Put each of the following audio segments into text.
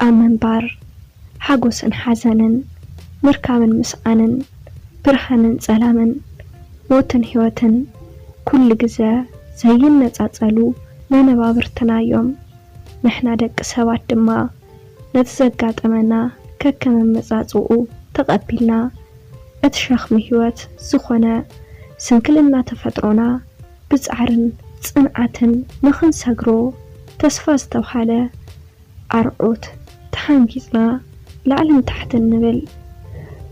ኣብ ምንባር፣ ሓጎስን ሓዘንን፣ ምርካብን ምስኣንን፣ ብርሃንን ጸላምን፣ ሞትን ህይወትን፣ ኩሉ ግዘ ዘይነጻጸሉ መነባብርትና እዮም። ንሕና ደቂ ሰባት ድማ ነቲ ዘጋጠመና ከከም ኣመጻጽኡ ተቐቢልና፣ እቲ ሸኽሚ ህይወት ዝኾነ ስንክልና ተፈጥሮና ብጻዕርን ጽንዓትን ንኽንሰግሮ ተስፋ ዝተብሃለ ኣርዑት ተሓንጊጽና ላዕልን ታሕትን ንብል።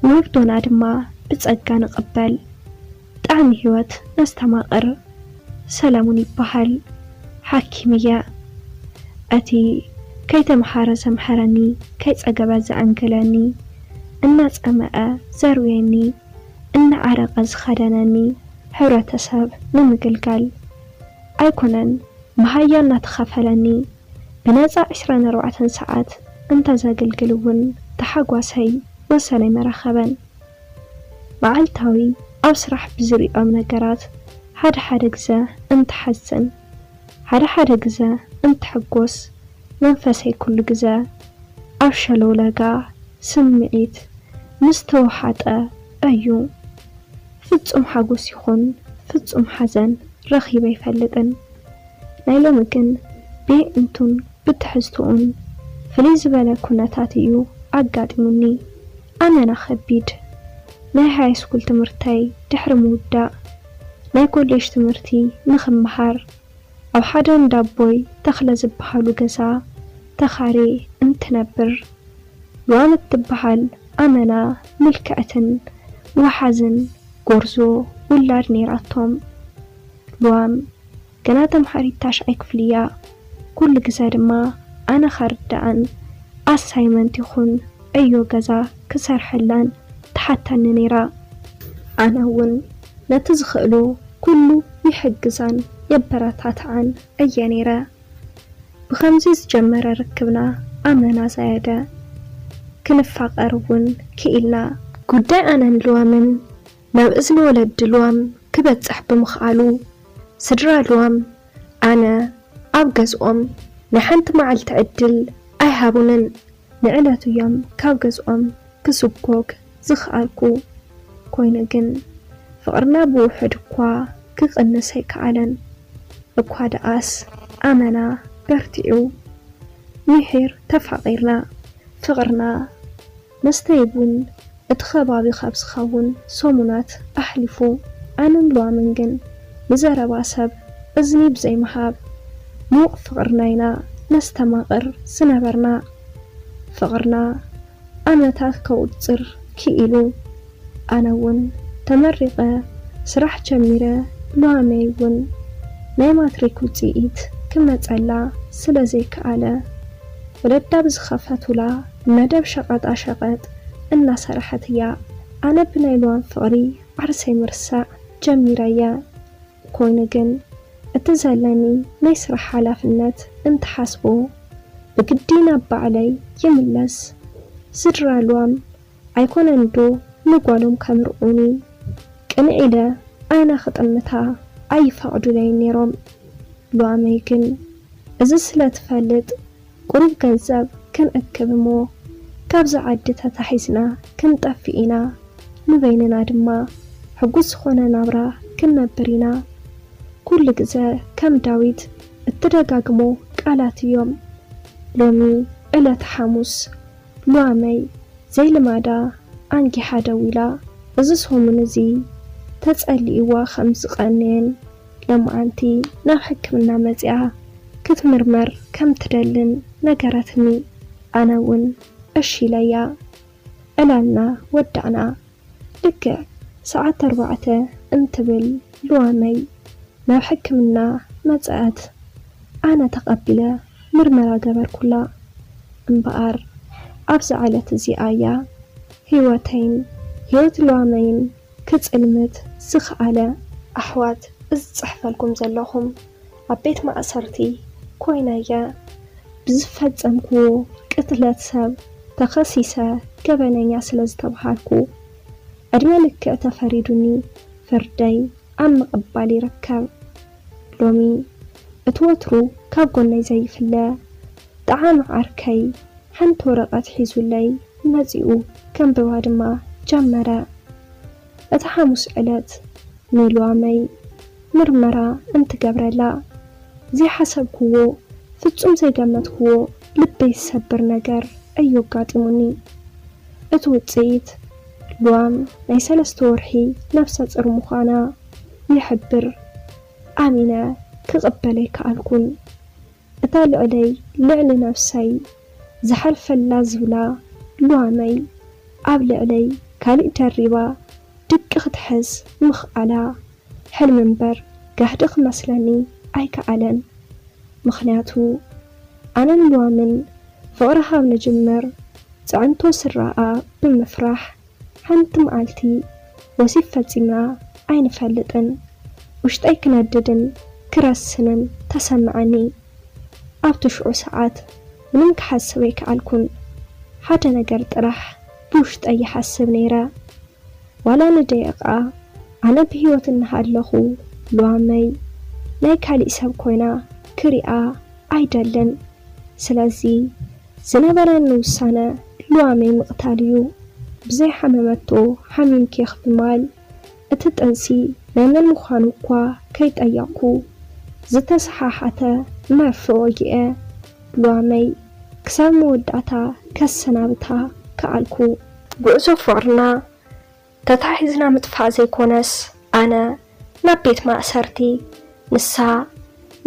ውህብቶና ድማ ብጸጋ ንቕበል። ጣዕሚ ህይወት ነስተማቕር። ሰለሙን ይበሃል። ሓኪም እየ። እቲ ከይተምሃረ ዘምሐረኒ፣ ከይጸገበ ዘዕንገለኒ፣ እናጸመአ ዘርውየኒ፣ እናዓረቐ ዝኸደነኒ ሕብረተሰብ ንምግልጋል ኣይኮነን መሃያ እናተኸፈለኒ ብነጻ ዕስራን ኣርባዕተን ሰዓት እንተዘግልግል እውን ተሓጓሰይ ወሰን ኣይመረኸበን። መዓልታዊ ኣብ ስራሕ ብዝሪኦም ነገራት ሓደ ሓደ ግዘ እንትሓዝን ሓደ ሓደ ግዘ እንትሕጎስ መንፈሰይ ኩሉ ግዘ ኣብ ሸለውለጋ ስምዒት ምስ ተወሓጠ እዩ። ፍጹም ሓጎስ ይኹን ፍጹም ሓዘን ረኺበ ኣይፈልጥን። ናይ ሎሚ ግን ብየእንቱን ብትሕዝትኡን ፍልይ ዝበለ ኩነታት እዩ ኣጋጢሙኒ። ኣመና ከቢድ። ናይ ሃይስኩል ትምህርተይ ድሕሪ ምውዳእ ናይ ኮሌጅ ትምህርቲ ንኽመሃር ኣብ ሓደ እንዳቦይ ተኽለ ዝበሃሉ ገዛ ተኻርየ እንትነብር፣ ሉዋም እትበሃል ኣመና ምልክዕትን ወሓዝን ጎርዞ ውላድ ነይራቶም። ሉዋም ገና ተምሃሪት ታሽዓይ ክፍሊ እያ። ኩሉ ግዘ ድማ ኣነ ኸርድኣን ኣሳይመንት ይኹን ዕዮ ገዛ ክሰርሐላን ትሓተኒ ነይራ። ኣነ እውን ነቲ ዝኽእሎ ኩሉ ይሕግዛን የበረታትዓን እየ ነይረ። ብኸምዚ ዝጀመረ ርክብና ኣመና ዘየደ። ክንፋቐር እውን ክኢልና። ጉዳይ ኣነን ሉዋምን ናብ እዝኒ ወለዲ ሉዋም ክበጽሕ ብምኽኣሉ፣ ስድራ ሉዋም ኣነ ኣብ ገዝኦም ናይ ሓንቲ መዓልቲ ዕድል ኣይሃቡንን። ንዕለቱ እዮም ካብ ገዝኦም ክስጎግ ዝኸኣልኩ። ኮይኑ ግን ፍቕርና ብውሑድ እኳ ክቕንስ ኣይከኣለን። እኳ ደኣስ ኣመና በርቲዑ። ምሒር ተፋቒርና። ፍቕርና መስተይ ቡን እቲ ከባቢ ካብ ዝኸውን ሰሙናት ኣሕሊፉ። ኣነን ሉዋምን ግን ንዘረባ ሰብ እዝኒ ብዘይምሃብ ምዉቕ ፍቕርና ኢና ነስተማቕር ዝነበርና። ፍቕርና ዓመታት ከቑጽር ክኢሉ። ኣነ እውን ተመሪቐ ስራሕ ጀሚረ፣ ሉዋመይ እውን ናይ ማትሪክ ውጽኢት ክመጸላ ስለ ዘይከኣለ፣ ወለዳ ብዝኸፈቱላ መደብ ሸቐጣ ሸቐጥ እናሰርሐት እያ። ኣነ ብናይ ሉዋም ፍቕሪ ዓርሰይ ምርሳዕ ጀሚረ እየ። ኮይኑ ግን እቲ ዘለኒ ናይ ስራሕ ሓላፍነት እንትሓስቦ ብግዲ ናብ ባዕለይ ይምለስ። ስድራ ሉዋም ኣይኮነን ዶ ንጓሎም ከምርዑኒ? ቅንዕ ኢለ ዓይና ክጥምታ ኣይፈቕዱለይን ነይሮም። ሉዋመይ ግን እዚ ስለ ትፈልጥ ቁሩብ ገንዘብ ክንእክብ እሞ ካብዚ ዓዲ ተታሒዝና ክንጠፍእ ኢና፣ ንበይንና ድማ ሕጉስ ዝኾነ ናብራ ክንነብር ኢና። ኩሉ ግዘ ከም ዳዊት እትደጋግሞ ቃላት እዮም። ሎሚ ዕለተ ሓሙስ ሉዋመይ ዘይልማዳ ኣንጊሓ ደዊላ፣ እዚ ሰሙን እዚ ተጸሊእዋ ከም ዝቐነየን ሎማዓንቲ ናብ ሕክምና መጺኣ ክትምርመር ከም ትደልን ነገረትኒ። ኣነ እውን እሺ ኢለያ። ዕላልና ወዳእና። ልክዕ ሰዓት ኣርባዕተ እንትብል ሉዋመይ ናብ ሕክምና መጸኣት። ኣነ ተቐቢለ ምርመራ ገበርኩላ። እምበኣር ኣብዛ ዕለት እዚኣ እያ ህይወተይን ህይወት ሉዋመይን ክጽልምት ዝኸኣለ። ኣሕዋት፣ እዚ ዝጽሕፈልኩም ዘለኹም ኣብ ቤት ማእሰርቲ ኮይነ እየ። ብዝፈጸምክዎ ቅትለት ሰብ ተኸሲሰ ገበነኛ ስለ ዝተብሃልኩ ዕድመ ልክዕ ተፈሪዱኒ ፍርደይ ኣብ ምቕባል ይርከብ። ሎሚ እቲ ወትሩ ካብ ጎነይ ዘይፍለ ጠዓሚ ዓርከይ ሓንቲ ወረቐት ሒዙለይ መጺኡ ከንብባ ድማ ጀመረ። እቲ ሓሙስ ዕለት ንልዋመይ ምርመራ እንትገብረላ ዘይሓሰብክዎ፣ ፍጹም ዘይገመትክዎ ልበይ ዝሰብር ነገር እዩ ኣጋጢሙኒ። እቲ ውጽኢት፣ ልዋም ናይ ሰለስተ ወርሒ ነፍሰ ጹር ምዃና ይሕብር። ኣሚነ ክቕበል ኣይከኣልኩን። እታ ልዕለይ ልዕሊ ነፍሰይ ዝሓልፈላ ዝብላ ልዋመይ ኣብ ልዕለይ ካሊእ ደሪባ ድቂ ክትሕዝ ምኽኣላ ሕልሚ እምበር ጋህዲ ክመስለኒ ኣይከኣለን። ምኽንያቱ ኣነን ልዋምን ፍቕሪ ካብ ንጅምር ጽዕንቶ ስድራኣ ብምፍራሕ ሓንቲ መዓልቲ ወሲብ ፈጺምና ኣይንፈልጥን። ውሽጠይ ክነድድን ክረስንን ተሰምዐኒ። ኣብቲ ሽዑ ሰዓት ምንም ክሓስብ ኣይከኣልኩን። ሓደ ነገር ጥራሕ ብውሽጠይ ይሓስብ ነይረ። ዋላ ንደቂቓ ኣነ ብህይወት እናሃለኹ ልዋመይ ናይ ካሊእ ሰብ ኮይና ክሪኣ ኣይደልን። ስለዚ ዝነበረኒ ውሳነ ልዋመይ ምቕታል እዩ። ብዘይ ሓመመቶ ሓሚምኪ ኢኺ ብምባል እቲ ጥንሲ ናይ መን ምዃኑ እኳ ከይጠየቕኩ ዝተሰሓሓተ መርፍእ ወጊኤ ልዋመይ ክሳብ መወዳእታ ከሰናብታ ከኣልኩ። ጉዕዞ ፍቕርና ተታሒዝና ምጥፋእ ዘይኮነስ ኣነ ናብ ቤት ማእሰርቲ፣ ንሳ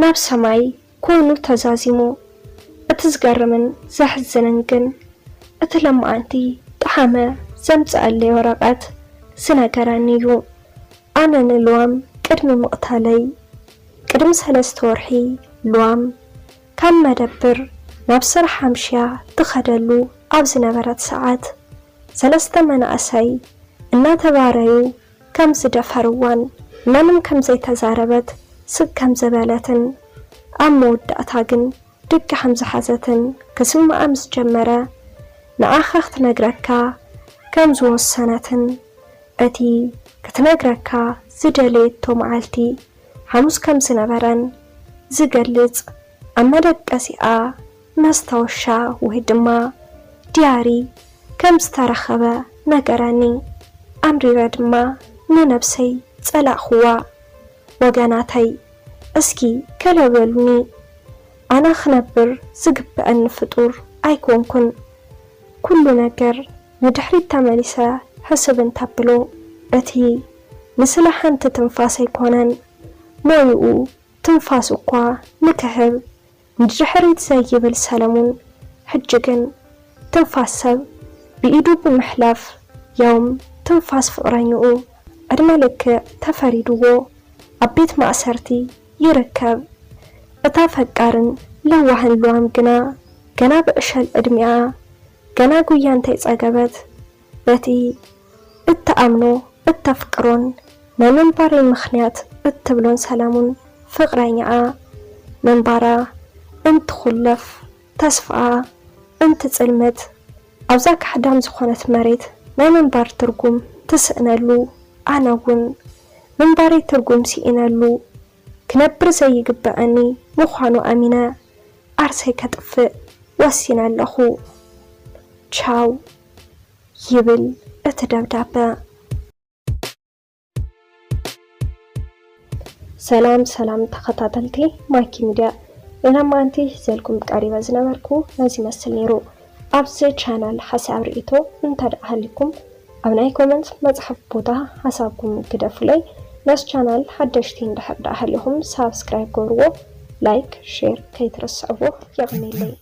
ናብ ሰማይ ኮይኑ ተዛዚሙ። እቲ ዝገርምን ዘሕዝንን ግን እቲ ለማዓንቲ ጠሓመ ዘምጸኣለይ ወረቐት ዝነገረኒ እዩ። ኣነ ንልዋም ቅድሚ ምቕታለይ ቅድሚ ሰለስተ ወርሒ ልዋም ካብ መደብር ናብ ስራሕ ኣምሽያ ትኸደሉ ኣብ ዝነበረት ሰዓት ሰለስተ መናእሰይ እናተባረዩ ከም ዝደፈርዋን መንም ከም ዘይተዛረበት ስቅ ከም ዝበለትን ኣብ መወዳእታ ግን ድቂ ከም ዝሓዘትን ክስምዓ ምስ ጀመረ ንዓኻ ክትነግረካ ከም ዝወሰነትን እቲ ክትነግረካ ዝደለየቶ መዓልቲ ሓሙስ ከም ዝነበረን ዝገልጽ ኣብ መደቀሲኣ መስታወሻ ወይ ድማ ዲያሪ ከም ዝተረኸበ ነገረኒ። ኣምሪረ ድማ ንነብሰይ ጸላእኽዋ። ወገናተይ፣ እስኪ ገለ በሉኒ። ኣነ ክነብር ዝግበኣኒ ፍጡር ኣይኮንኩን። ኩሉ ነገር ንድሕሪት ተመሊሰ ሕስብ እንተብሎ፣ እቲ ንስለ ሓንቲ ትንፋስ ኣይኮነን፣ ሞይኡ ትንፋስ እኳ ንክህብ ንድሕሪት ዘይብል ሰለሙን፣ ሕጂ ግን ትንፋስ ሰብ ብኢዱ ብምሕላፍ፣ ያውም ትንፋስ ፍቕረኝኡ፣ ዕድመ ልክዕ ተፈሪድዎ ኣብ ቤት ማእሰርቲ ይርከብ። እታ ፈቃርን ለዋህን ልዋም ግና፣ ገና ብዕሸል ዕድሚኣ፣ ገና ጉያ እንተይጸገበት፣ በቲ እትኣምኖ፣ እተፍቅሮን ናይ ምንባረይ ምኽንያት እትብሎን ሰለሙን ፍቕረኛኣ ምንባራ እንትኹለፍ፣ ተስፋኣ እንትጽልምት፣ ኣብዛ ካሕዳም ዝኾነት መሬት ናይ ምንባር ትርጉም ትስእነሉ፣ ኣነ እውን ምንባረይ ትርጉም ስኢነሉ፣ ክነብር ዘይግበኣኒ ምዃኑ ኣሚነ፣ ዓርሰይ ከጥፍእ ወሲነ ኣለኹ። ቻው ይብል እቲ ደብዳበ። ሰላም ሰላም ተኸታተልቲ ማይኪ ሚድያ፣ ሎማዓንቲ ሒዘልኩም ቀሪበ ዝነበርኩ ነዚ ይመስል ነይሩ። ኣብዚ ቻናል ሓሳብ ርእይቶ እንተ ደኣ ሃልይኩም ኣብ ናይ ኮመንት መጽሓፍ ቦታ ሓሳብኩም ግደፉለይ። ነዚ ቻናል ሓደሽቲ እንድሕር ደኣ ሃሊኹም ሳብስክራይብ ገብርዎ፣ ላይክ፣ ሼር ከይትረስዕዎ። የቐንየለይ።